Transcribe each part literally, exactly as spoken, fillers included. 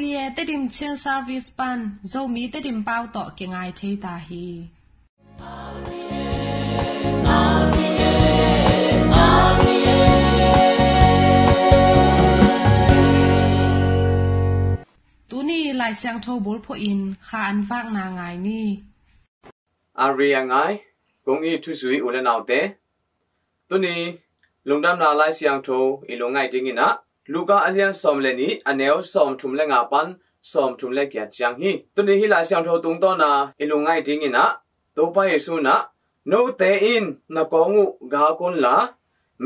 Ria Tedim Chin Service pan Zomi Tedim pau tawh kingai thei ta hi. Tuni Lai Siangtho bulphuh in kha an vakna ngai ni. A ri a ngai, kong it thuzui u le naute. Tuni lungdamna Lai Siangtho i lungngaih dingin ah Luka a lian sawm le nih, a neu sawm thum le nga pan sawm thum le giat ciang hi. Tuni hih Lai Siangtho tungtawna i lungngaih dingin ah Topa Jesu in ah, "Note in na kawng uh gak unla,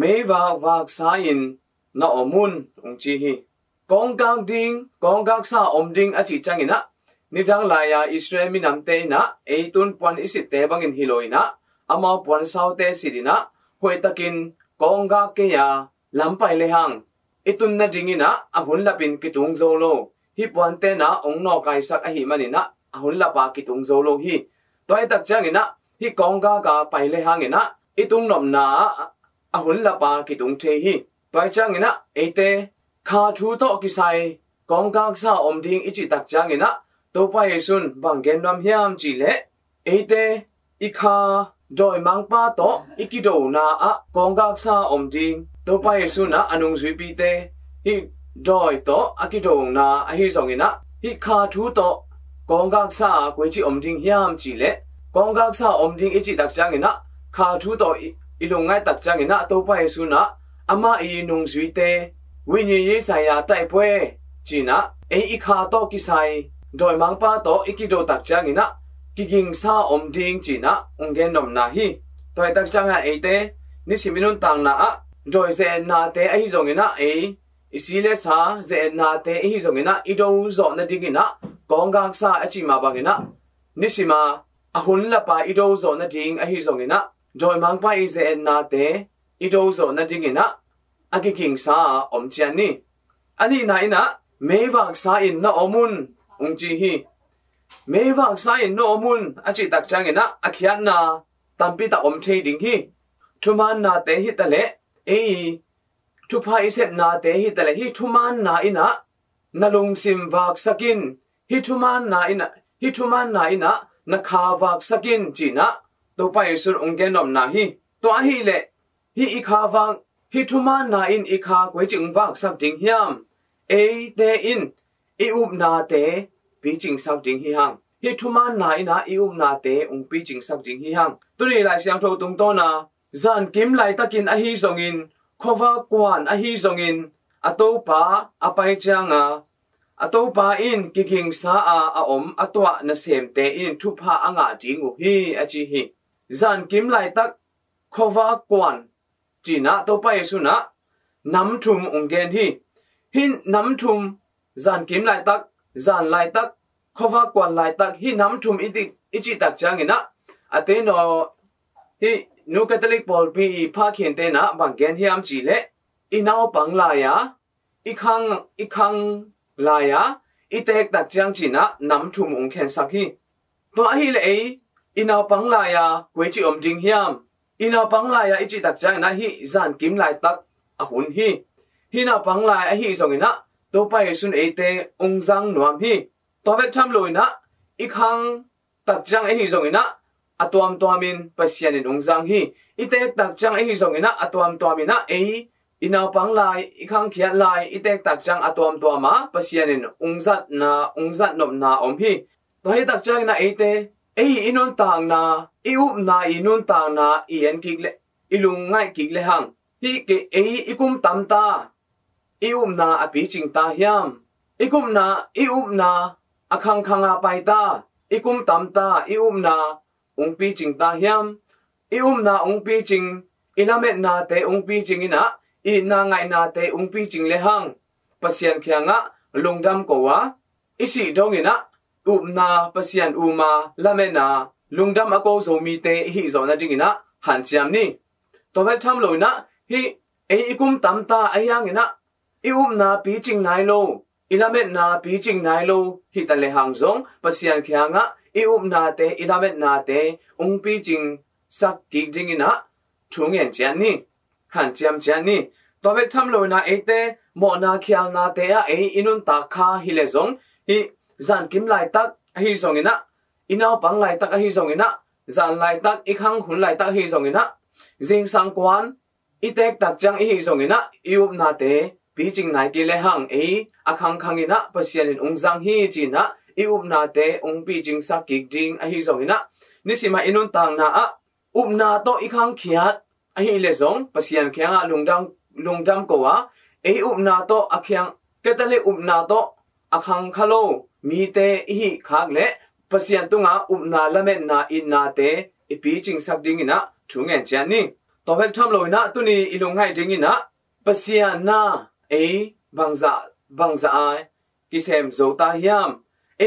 meivak vaksa in na om un," hong ci hi. Kawng gak ding, kawng gaksa om ding a cih ciangin ah, nidang lai-a Israel minamte in ah ei tun puan i sitte bangin hi lo in ah, amau puansaute sit in ah, hoihtakin kawng gak kei a lam pai lehang i tun nadingin ah a hun lapin kitung zo lo. Hih puante in ah hong nawkaisak ahih manin ah a hun lapa kitung zo lo hi. Tua hih tak ciangin ah hih kawng gak a pai lehangin ah i tung nopna ah a hun lapa kitung thei hi. Tua hih ciangin ah eite kha thu tawh kisai kawng gaksa om ding i cih tak ciangin ah Topa Jesu in bang gen nuam hiam cih leh, eite i kha dawimangpa tawh i kidona ah kawng gaksa om ding. Topa Jesu in ah a nungzuipite hih dawi tawh a kidona ahi zongin ah hih kha thu tawh kawng gaksa a koi ci om ding hiam cih leh, kawng gaksa om ding i cih tak ciangin ah kha thu tawh i, i lungngaih tak ciangin ah Topa Jesu in ah amah i nungzuite วิญญาณ ရေးဆိုင်ရာတိုက်ပွဲ ci-in ah ei i kha tawh kisai dawimangpa tawh i kido tak ciangin ah kigingsa om ding ci-in ah hong gen nopna hi. Tua hih tak ciangin ah eite nisim i nuntakna ah dawi ze-etnate ahi zongin ah ei i si le sa ze-etnate ahi zongin ah i do zawh nadingin ah kawng gaksa a cih mah bangin ah nisim a a hun lapa i do zawh nading ahi zongin ah dawimangpa i ze-etnate i do zawh nadingin ah a kigingsa a om cian ni. A nihna in ah meivaksa in na om un hong ci hi. Meivaksa in na om un a cih tak ciangin ah a khiatna tampi tak om thei ding hi. Thumaannate hi taleh, ei thupha i sepnate hi taleh, hih thumaanna in ah na lungsim vaksak in, hih thumaanna in ah, hih thumaanna in ah na kha vaksak in ci-in ah Topa Jesu in hong gen nopna hi. Tua ahih leh hih i kha vak, hih thumaanna in i kha koi ci hong vaksak ding hiam? Eite in i upnate picingsak ding hi hang. Hih thumaanna in ah i upnate hong picingsak ding hi hang. Tuni Lai Siangtho tungtawna zankim laitakin ahi zongin, khuavak kuan ahi zongin, a topa a pai cianga a topa in kigingsa a a om a tuah nasemte in thupha a ngah ding uh hi a ci hi. Zankim laitak khuavak kuan ci-in ah Topa Jesu in ah nam thum hong gen hi. Hih nam thum, zankim laitak, zan laitak, khuavak kuan laitak, hih nam thum i ti, i cih tak ciangin ah a tenaw hih Nu Catholic pawlpi i pha khente in ah bang gen hiam cih leh, i naupang lai-a i khang, i khang lai-a i teek tak ciang ci-in ah nam thum hong khensak hi. Tua ahih leh ei i naupang lai-a koi ci om ding hiam? I naupang lai-a i cih tak ciangin ah hih zankim laitak a hun hi. Hih naupang lai ahi zongin ah Topa Jesu in eite hong zang nuam hi. Tua bek tham lo-in ah i khang tak ciang ahi zongin ah a tuamtuamin Pasian in hong zang hi. I teek tak ciang ahi zongin ah a tuamtuamin ah ei i naupang lai, i khangkhiat lai i teek tak ciang a tuamtuam a Pasian in hong zatna, hong zat nopna om hi. Tua hih tak ciangin ah eite ei i nuntakna, i upna i nuntakna i en kik le, i lungngaih kik lehang, hih kei ei i kum tam ta, i upna a picing ta hiam? I kumna, i upna a khangkhang a pai ta, i kum tam ta, i upna hong picing ta hiam? I upna hong picing, i lametnate hong picing in ah, i itna ngaihnate hong picing lehang, Pasian kiangah lungdam ko a, i sih dongin ah upna, Pasian um a lametna lungdam a ko zo mite i hih zawh nadingin ah hanciam ni. Tua bek tham lo-in ah hih ei i kum tam ta ahi hangin ah i upna picing nai lo, i lametna picing nai lo hi ta lehang zong Pasian kiangah i upnate, i lametnate hong picingsak kik dingin ah thu ngen ciat ni, hanciam ciat ni. Tua bek tham loin ah eite mawhna khialnate ah ei i nuntak kha hi leh zong, hih zankim laitak ahi zongin ah, i naupang laitak ahi zongin ah, zan laitak, i khang hun laitak ahi zongin ah, zingsang kuan i teek tak ciang i hih zongin ah, i upnate picing nai kei lehang ei a khangkhang in ah Pasian in ung zang hi ci-in ah i upnate ung picingsak kik ding ahi zongin ah, nisim ah i nuntakna ah upna tawh i khangkhiat ahi leh zong Pasian kiangah lungdam, lungdam ko a, ei upna tawh a khiang, kei ta le upna tawh a khangkha lo mite i hih khak leh Pasian tungah upna, lametna, itnate i picingsak dingin ah thu ngen ciat ni. Tua bek tham loin ah tuni i lungngaih dingin ah Pasian na ei bangzah, bangzah a kisem zo ta hiam?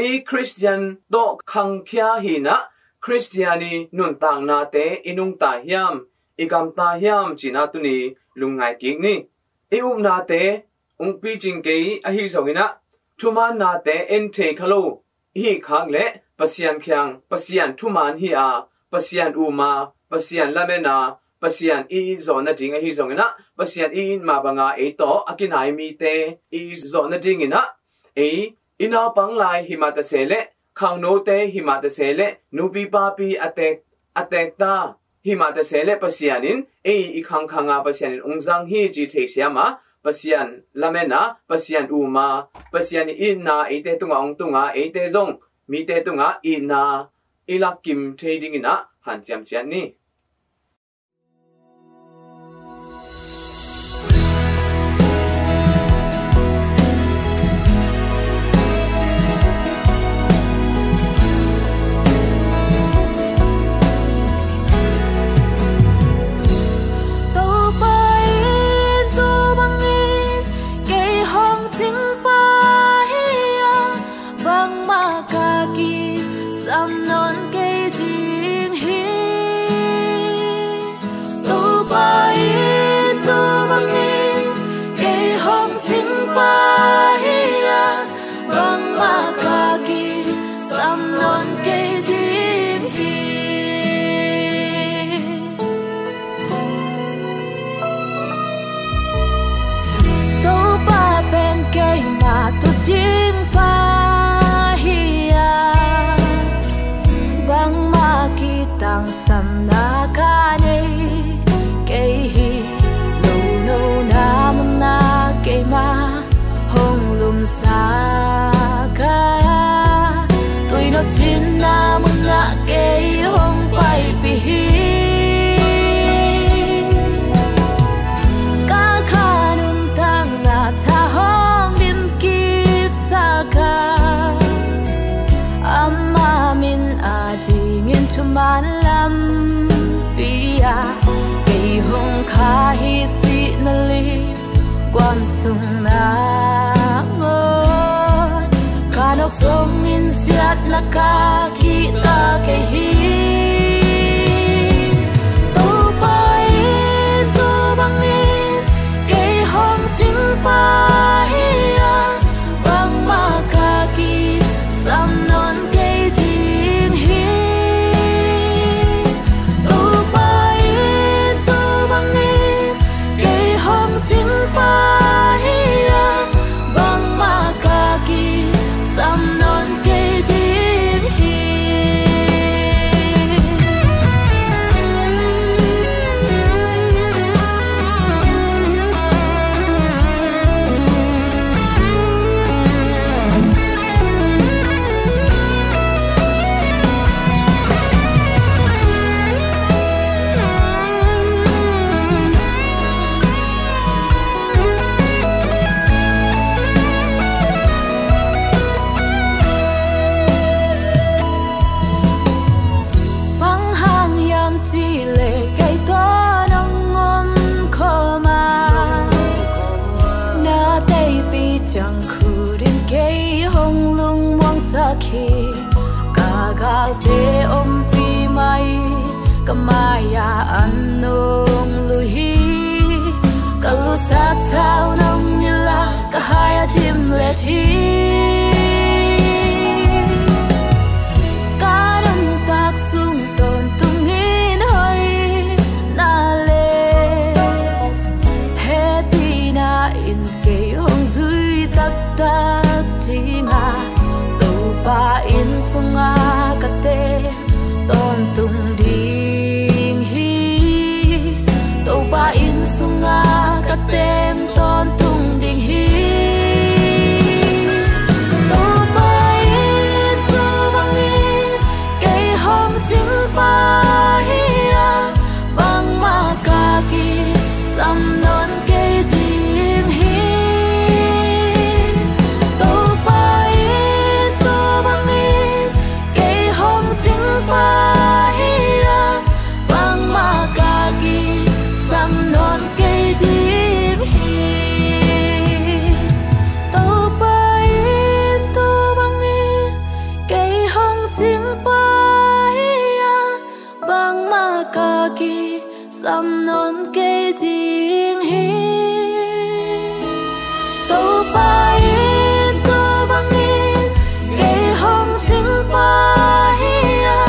Ei Khristian tawh khangkhia hi-in ah Khristian i nuntaknate i nungta hiam, i gamta hiam ci-in ah tuni lungngai kik ni. I upnate ung picing kei ahi zongin ah, thumaannate en thei kha lo i hih khak leh Pasian kiang, Pasian thumaan hi a, Pasian um a, Pasian lamen a, Pasian i it zawh nading ahi zongin ah, Pasian i it mah banga ei tawh a kinai mite i it zawh nadingin ah, ei i naupang lai hi mah ta se leh, khangnote hi mah ta se leh, nupi papi a teek, a teek ta hi mah ta se leh, Pasian in ei i khangkhang a, Pasian in ung zang hi ci thei siam a, Pasian lamen a, Pasian um a, Pasian i itna eite tungah ung tung a, eite zong mite tungah itna i lak kim thei dingin ah hanciam ciat ni. Topa in tua bangin kei hong cingpa hi a, bangmah ka kisam nawn kei ding hi. Topa in tua bangin kei hong cingpa hi a, bangmah ka kisam nawn kei ding hi. Topa pen keima tuucingpa hi a, bangmah kitangsamna ka nei kei hi. Nonona munah keima hong lumsak a, tuinop cinna munah kei hong paipih hi. Ka kha nuntakna tha hong dimkipsak a, ama min adingin thuman lampi ah kei hong kha hi. Sihna li guam sung nangawn ka nawk zongin siatna ka kihta kei hi. Topa in tua bangin kei hong cingpa hi a, bangmah ka kisam nawn kei ding hi. Topa in tua bangin kei hong cingpa hi a, bangmah ka kisam nawn kei ding hi. Bang hang hiam cih leh kei tawh nong om khawm a, na teipi ciang khut in kei hong lungmuangsak hi. Ka galte ompih mah hi, ka mai-ah an nong luh hi. Ka lusak thau nong nilh a, ka hai a dimlet hi. Ka nuntak sung tawntungin hoihna le hehpih sam nawn kei ding hi. Topa in tua bangin kei hong cingpa hi a,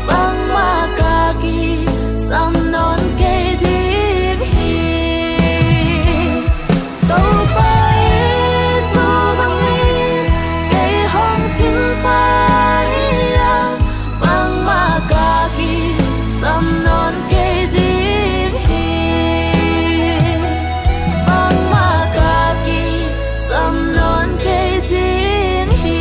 bangmah ka kisam nawn kei ding hi. Topa in tua bangin kei hong cingpa hi a, bangmah ka kisam nawn kei ding hi. Bangmah ka kisam nawn kei ding hi.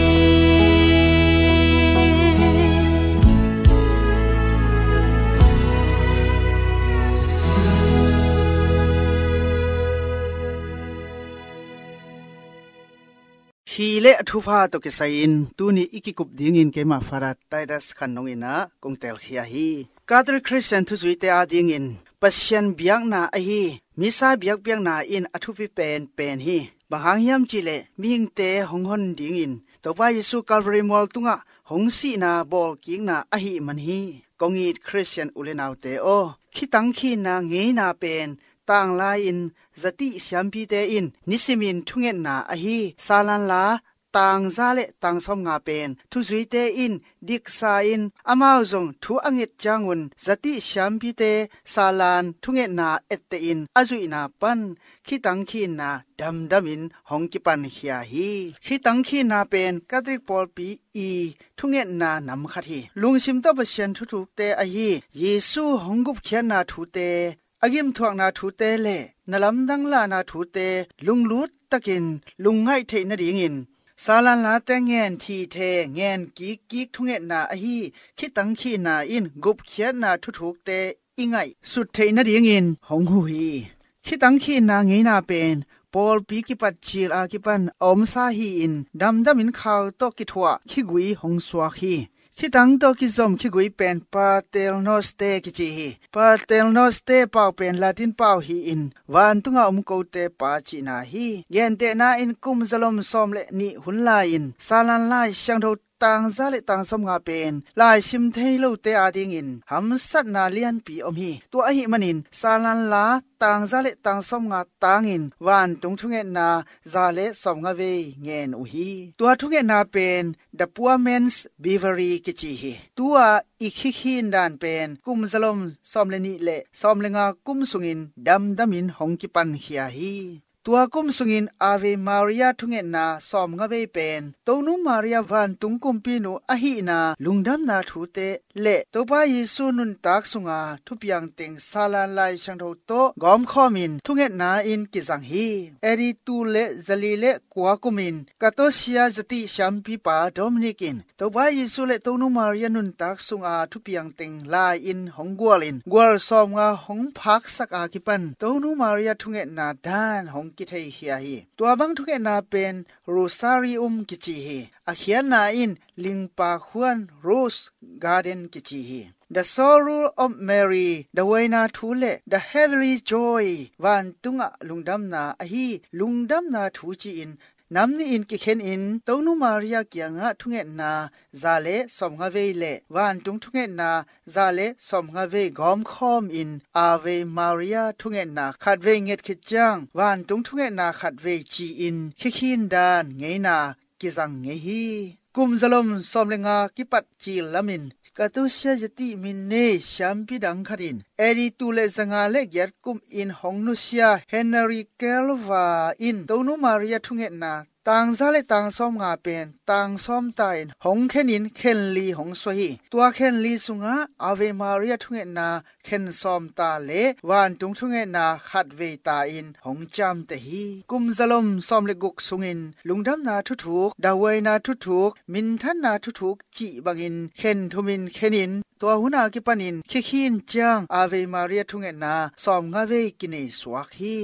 Hi le a thupha tawh kisai-in tuni i kikup dingin keimah Father Titus Khan Nong in ah kong telkhia hi. Catholic Christian thuzuite adingin Pasian biakna ahi Missa biakpiakna in a thupi penpen hi. Bang hang hiam cihleh mihingte hong hon dingin Topa Jesu Calvary mual tungah hong sihna bawlkikna ahih man hi. Kong it Christian u le naute aw, khitang khinna ngeina pen tanglai-in zatih siampite in nisimin thungetna ahi Salanla tangza le tangsawmnga pen thuzuite in diksa-in amau zong thu a nget ciangun zatih siampite Salan thungetna ettehin a zuihna pan khitang khinna damdamin hong kipankhia hi. Khitang khinna pen Catholic pawlpi i thungetna nam khat hi. Lungsim tawh Pasian thuthukte ahi Jesu hong gupkhiatna thute, a gimthuakna thute le na lamdang lahna thute lunglut takin lungngaih theih nadingin Salanlate ngen thithe ngen kikkik thungetna ahi khitang khinna in gupkhiatna thuthukte i ngaih sut theih nadingin hong huh hi. Khitang khinna ngeina pen pawlpi kipatcil a kipan a omsa hi-in damdamin khau tawh kithuah khigui hong suak hi. Khitang tawh kizom khigui pen Paternoster kici hi. Paternoster pau pen Latin pau hi-in vantunga om kote pa cihna hi. Gentehna in kum zalom sawm le nih hun lai-in Salan Lai Siangtho tangza le tangsawmnga pen laisim thei lote adingin hamsatna lianpi om hi. Tua ahih manin Salanla tangza le tangsawmnga tangin vantung thungetna za le sawmnga vei ngen uh hi. Tua thungetna pen The Poor Man's Breviary kici hi. Tua i khikhin dan pen kum zalom sawm le nih le sawm le nga kum sungin damdamin hong kipankhia hi. Tua kum sungin Ave Maria thungetna sawmnga vei pen Tonu Maria vantung kumpinu ahihna lungdamna thute le Topa Jesu nuntak sunga thupiang teng Salan Lai Siangtho tawh gawmkhawmin thungetna in kizang hi. A D tul le zali le kua kumin Katosia zatih siampipa Dominic in Topa Jesu le Tonu Maria nuntak sunga thupiang teng lai-in hong gualin gual sawmnga hong phaksak a kipan Tonu Maria thungetna dan hong kitheihia hi. Tua bang thungetna pen Rosarium kici hi. A khiatna in lingpa khuan Rose Garden kici hi. The Sorrow of Mary, dahuaina thu le The Heavenly Joy, vantungah lungdamna ahi lungdamna thu ci-in nam nih in kikhenin Tonu Maria kiangah thungetna za le sawmnga vei le vantung thungetna za le sawmnga vei gawmkhawmin Ave Maria thungetna khatvei nget khit ciang vantung thungetna khatvei ci-in khikhin dan ngeina kizang ngei hi. Kum zalom sawm le nga kipat cil lamin Katosia zatih min nei siampi dang khatin A D tul le zanga le giat kumin hong nusia Henry Kelva in Tonu Maria thungetna tangza le tangsawmnga pen tangsawm ta in hong khenin khenli hong suah hi. Tua khenli sungah Ave Maria thungetna khen sawm ta le vantung thungetna khatvei ta in hong ciamteh hi. Kum zalom sawm le guk sungin lungdamna thuthuk, dahuaina thuthuk, minthanna thuthuk cih bangin khen thumin khenin tua hun a kipanin khikhin ciang Ave Maria thungetna sawmnga vei kinei suak hi.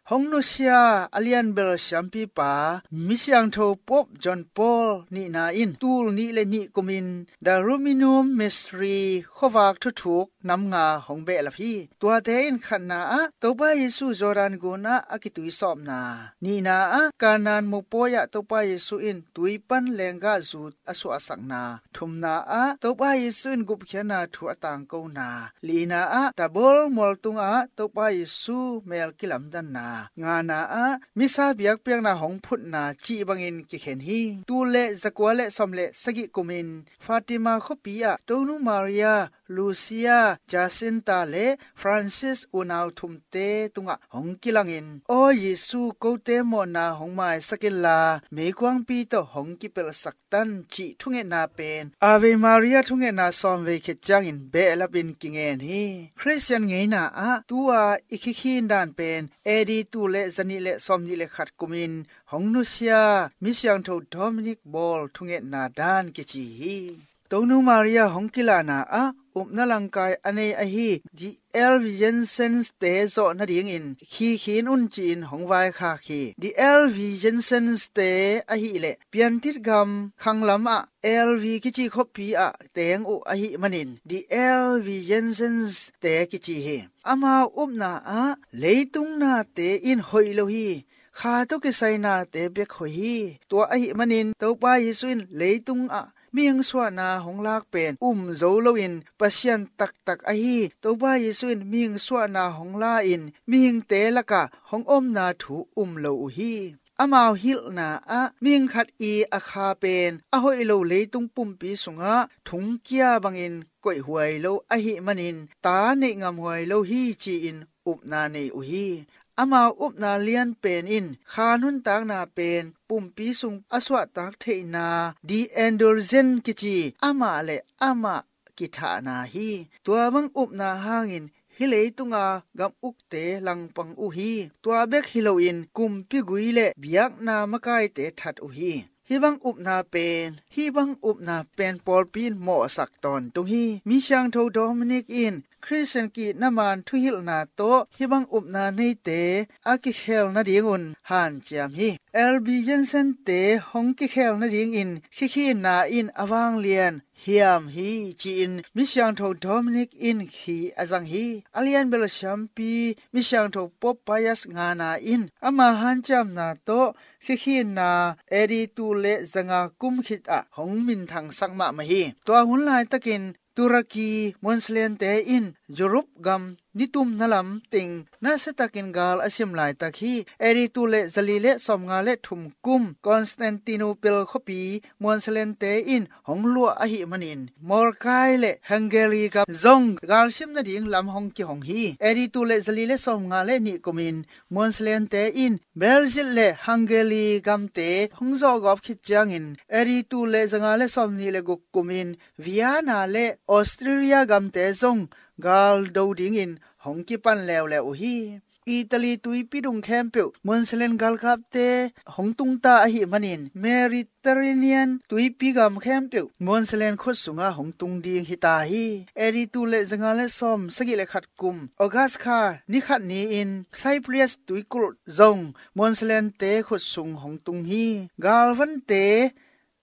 hong nusia a lianbel siampipa, misiangtho Pope John Paul nihna in tul nih le nih kumin The Ruminum Misteri khuavak thuthuk nam nga hong behlap hi. Tuate in khatna ah Topa Jesu Jordan gun ah a kituisawpna, nihna ah Kanaan mupawi ah Topa Jesu in tui pan lenggah zu a suahsakna, thumna ah Topa Jesu in gupkhiatna thu a tangkona, lina ah Tabor mualtung ah Topa Jesu mel kilamdanna, ngana ah misa biakpiakna hong phutna cih bangin kikhen hi. Tul le zakua le sawm le sagih kumin Fatima khuapi ah Tonu Maria, Lucia, Jacinta le Francis unau thumte tungah hong kilangin, Aw Jesu, kote mawhna hong maisak inla, meikuangpi tawh hong kipelhsak tan, cih thungetna pen Ave Maria thungetna sawm vei khit ciangin behlapin kingen hi. Khristian ngeina ah tu-a i khikhin dan pen A D tul le zanih le sawmnih le khat kumin hong nusia misiangtho Dominic Paul thungetna dan kici hi. Tonu Maria hong kilahna ah upna langkai a nei ahi The Albigenses te zawh nadingin khikhin un ci-in hong vaikhak hi. The Albigenses te ahih leh piantit gam khanglam ah L V kici khuapi ah teng uh ahih manin The Albigenses te kici hi. Amau upna ah leitung nate in hoih lo hi. Kha tawh kisai nate bek hoih hi. Tua ahih manin Topa Jesu in leitung ah mihing suahna hong lak pen um zo loin Pasian taktak ahi Topa Jesu in mihing suahna hong la-in mihingte lakah hong omna thu um lo uh hi. Amau hilhna ah mihing khat i a kha pen a hoih lo leitung pumpi sungah thungkia bangin koihhuai lo ahih manin ta neih ngamhuai lo hi ci-in upna nei uh hi. Amau upna lian pen in kha nuntakna pen pumpi sung a suahtak theihna, the indulgence kici, amah le amah kithahna hi. Tua bang upna hangin hih leitunga gam ukte langpang uh hi. Tua bek hi loin kumpi gui le biakna makaite that uh hi. Hih bang upna pen, hih bang upna pen pawlpi in mawhsak tawntung hi. Misiangtho Dominic in Khristian kihna man thuhilhna tawh hih bang upna neite a kikhel nadingun hanciam hi. L B Jensen te hong kikhel nadingin khikhinna in a vanglian hiam hi ci-in misiangtho Dominic in khi a zang hi. A lianbel siampi misiangtho Pope Pius ngana in ama hanciamna tawh khikhinna A D tul le zanga kum khit ah hong minthangsak mahmah hi. Tua hun laitakin Turkey muansilente in Europe gam nitumna lam teng nasiatakin gal a sim laitak hi. A D tul le zali le sawmnga le thum kum Constantinople khuapi muansilente in hong luah ahih manin Mawrkai le Hungary gam zong galsim nading lam hong kihong hi. A D tul le zali le sawmnga le nih kumin muansilente in Belgium le Hungary gamte hong zawhgawp khit ciangin A D tul le zanga le sawmnih le guk kumin Vienna le Austria gamte zong gal do dingin hong kipan leuleu uh hi. Italy tuipi dung khempeuh muansilen galkapte hong tungta ahih manin Mediterranean tuipi gam khempeuh muansilen khut sungah hong tung ding hita hi. A D tul le zanga le sawm sagih le khat kum August kha ni khat ni-in Cyprus tuikulh zong muansilente khut sung hong tung hi. Galvante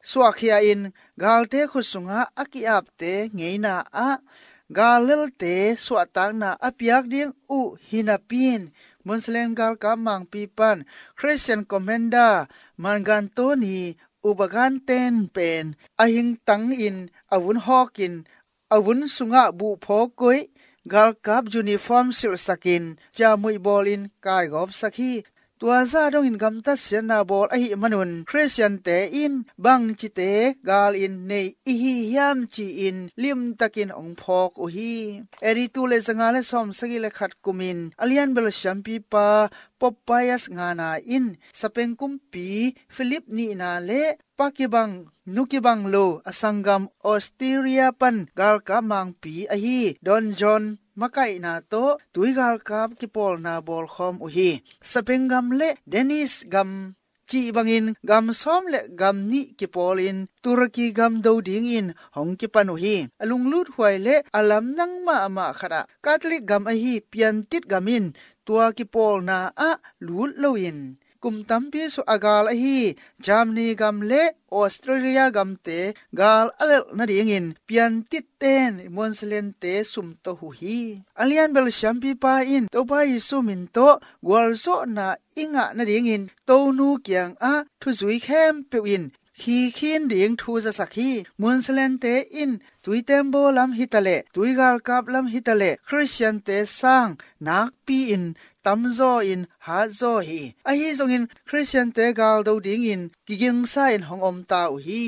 suahkhia in galte khut sungah a ki-apte ngeina ah gallelte suahtakna a piak ding uh hi napi-in muansilen galkap mangpi pan Christian Commander Marcantonio Ubaganten pen a hingtangin a vun hawkin a vun sungah buhphawk koih galkap uniform silhsakin ciahmuih bawlin kaigawpsak hi. Tua zah dongin gamtat siatna bawl ahih manun Khristiante in bangcite galin nei ihi hiam ci-in limtakin hong phawk uh hi. A D tul le zanga le sawm sagih le khat kumin a lianbel siampipa Pope Pius ngana in Spain kumpi Philip nihna le pa kibang nu kibang lo a sanggam Austria pan galkap mangpi ahi Don John makaihna tawh tui galkap kipawlna bawlkhawm uh hi. Spain gam le Danish gam cih bangin gam sawm le gam nih kipawlin Turkey gam do dingin hong kipan uh hi. A lunglut huai le a lamdang mahmah khatah Catholic gam ahi piantit gam in tua kipawlna ah lut loin kum tampi sung a gal ahi Germany gam le Australia gamte gal a lelh nadingin piantit ten muansilente sumtoh uh hi. A lianbel siampipa in Topa Jesu min tawh gualzawhna i ngah nadingin Tonu kiangah thuzui khempeuh in khikhin ding thu zasak hi. Muansilente in tuitembaw lam hitaleh, tuigalkap lam hitaleh, Khristiante sang nakpi-in tamzaw in hatzaw hi. Ahi zongin Khristiante galdo dingin kigingsa in hong omta uh hi.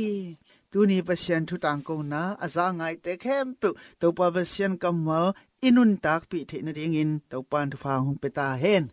Tuni Pasian thu tangkona a za ngaite khempeuh Topa Pasian kammal i nuntakpih theih nadingin Topa in thupha hong pia ta hen.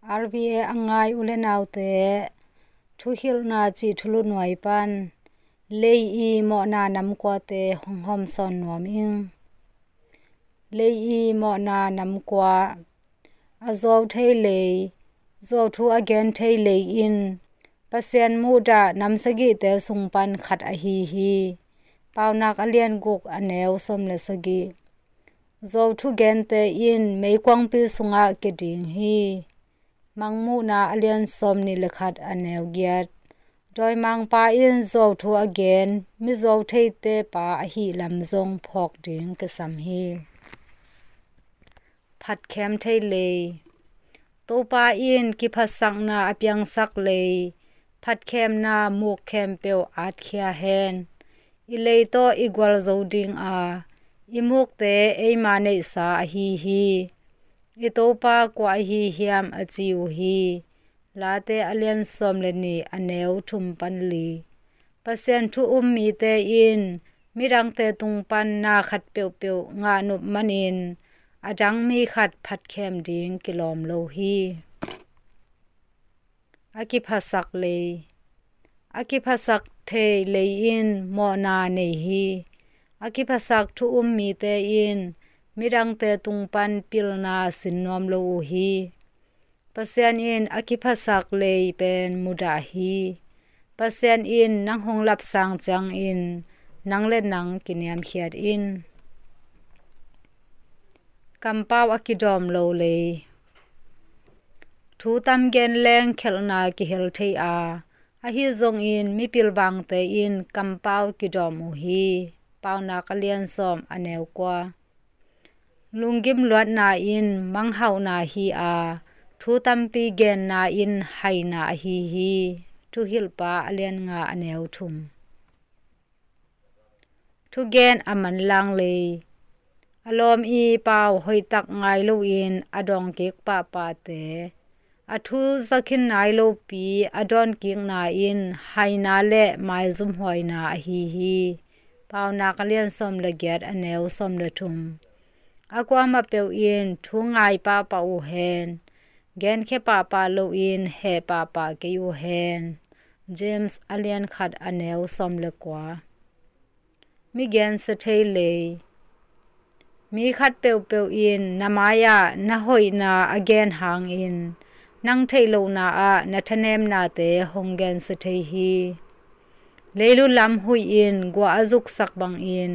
R V A a ngai u le naute, Thuhilhna cih thulu nuai pan lei i mawhna namkuate hong hawmsawn nuam ing. Lei i mawhna namkua. A zuau thei lei, zuau thu a gen thei lei in Pasian muhdah nam sagihte sung pan khat ahi hi. Paunak a lian guk a neu sawm le sagih. Zuau thugente in meikuangpi sungah kia ding hi. Mangmuhna a lian sawm nih le khat a neu giat. Dawimangpa in zuau thu a gen, mi zuau theite pa ahih lam zong phawk ding kisam hi. Phatkhem thei lei. Topa in kiphatsakna a piangsak lei, phatkhemna muk khempeuh atkhia hen. I lei tawh i gualzo ding a, i mukte eima neihsa ahi hi. I Topa kua ahi hiam a ci uh hi. Late a lian sawm le nih a neu thum pan li. Pasian thu um mite in midangte tung pan na khat peuhpeuh ngah nop manin a dang mi khat phatkhem ding kilawm lo hi. A kiphasak lei. A kiphasak thei lei in mawhna nei hi. A kiphasak thu um mite in midangte tung pan pilna sin nuam lo uh hi. Pasian in a kiphasak lei pen mudah hi. Pasian in nang hong lapsang ciangin nang le nang kiniamkhiat in. Kampau a kidawm lo lei. Thu tam gen leng khelhna kihel thei a, ahi zongin mipilvangte in kampau kidawm uh hi. Paunak a lian sawm a neu kua. Lunggim luatna in manghauhna hi a, thu tampi genna in haina ahi hi. Thuhilhpa a lian nga a neu thum. Thugen a manlang lei. A lawm i pau hoihtak ngai loin a dawngkik pahpahte, a thu zakhin nai lopi a dawnkikna in haina le maizumhuaina ahi hi. Paunak a lian sawm le giat a neu sawm le thum. A kuamah peuh in thu ngai pahpah uh hen. Genkhia pahpah loin heh pahpah kei uh hen. James a lian khat a neu sawm le kua. Mi gensia thei lei. Mi khat peuhpeuh in na mai-ah na hoihna a gen hangin nang theih lohna ah na thanemnate hong gensia thei hi. Leilu lam huih in gua a zuksak bangin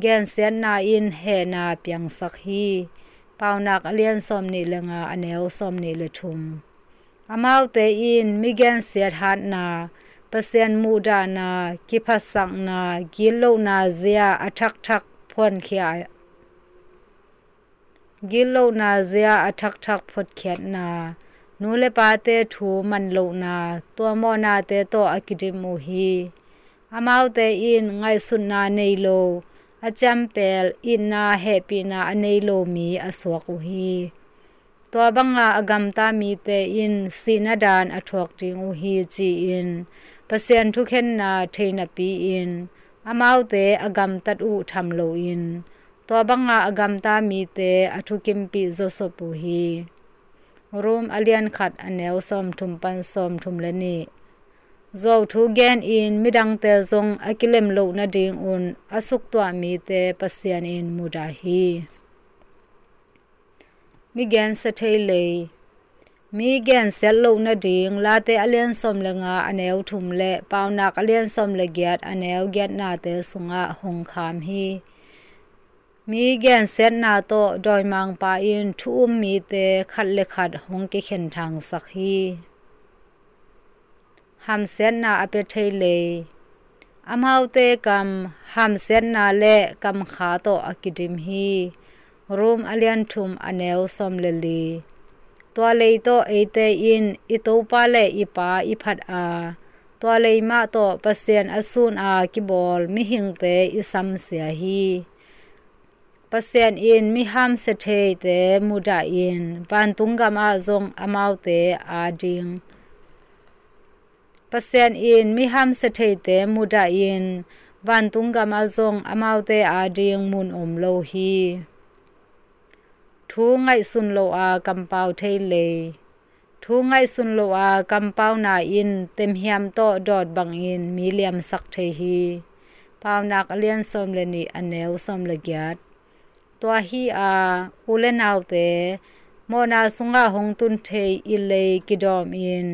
gensiatna in hehna piangsak hi. Paunak a lian sawm nih le nga a neu sawm nih le thum. Amaute in mi gensiat hatna, Pasian muhdahna, kiphatsakna, gitlohna zia a thakthak phuankhia, gitlohna zia a thakthak phuatkhiatna, nu le pate thu manlohna, tua mawhnate tawh a kidim uh hi. Amaute in ngaihsutna nei lo, a ciampel, itna hehpihna a nei lo mi a suak uh hi. Tua banga a gamta mite in sihna daan a thuak ding uh hi, ci-in Pasian thukhenna thei napi-in amaute a gamtat uh tham loin tua banga a gamta mite a thukimpih zawsop uh hi. Rom a lian khat a neu sawmthum pan sawmthum le nih. Zuau thu genin midangte zong a kilem loh nadingun a suktuah mite Pasian in mudah hi. Mi gensia thei lei. Mi gensiat loh nading Late a lian sawm le nga a neu thum le Paunak a lian sawm le giat a neu giatnate sungah hong kham hi. Mi gensiatna tawh dawimangpa in thu um mite khat le khat hong kikhenthangsak hi. Hamsiatna a pia thei lei. Amaute kam hamsiatna le kamkha tawh a kidim hi. Rom a lian thum a neu sawm le li. Tua lei tawh eite in i Topa le i Pa i phat a, tua lei mah tawh Pasian a sun a kibawl mihingte i samsia hi. Pasian in mi hamsia theite mudahin vantung gamah zong amaute ading. Pasian in mi hamsia theite mudahin vantung gamah zong amaute ading mun om lo hi. Thu ngaihsun lo a kampau thei lei. Thu ngaihsun lo a kampauna in temhiam tawh dawt bangin mi liamsak thei hi. Paunak a lian sawm le nih, a neu sawm le giat. Tua hi a, u le naute, mawhna sungah hong tun thei i lei kidawmin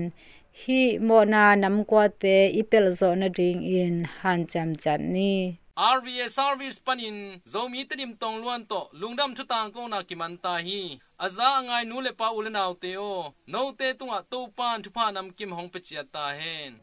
hih mawhna namkuate i pelh zawh nadingin hanciam ciat ni. R V A Service panin Zomi Tedim Tongluan tawh lungdam thutangkona kiman ta hi. A za a ngai nu le pa, u le naute aw, note tungah Topan thupha namkim hong pia ciat ta hen.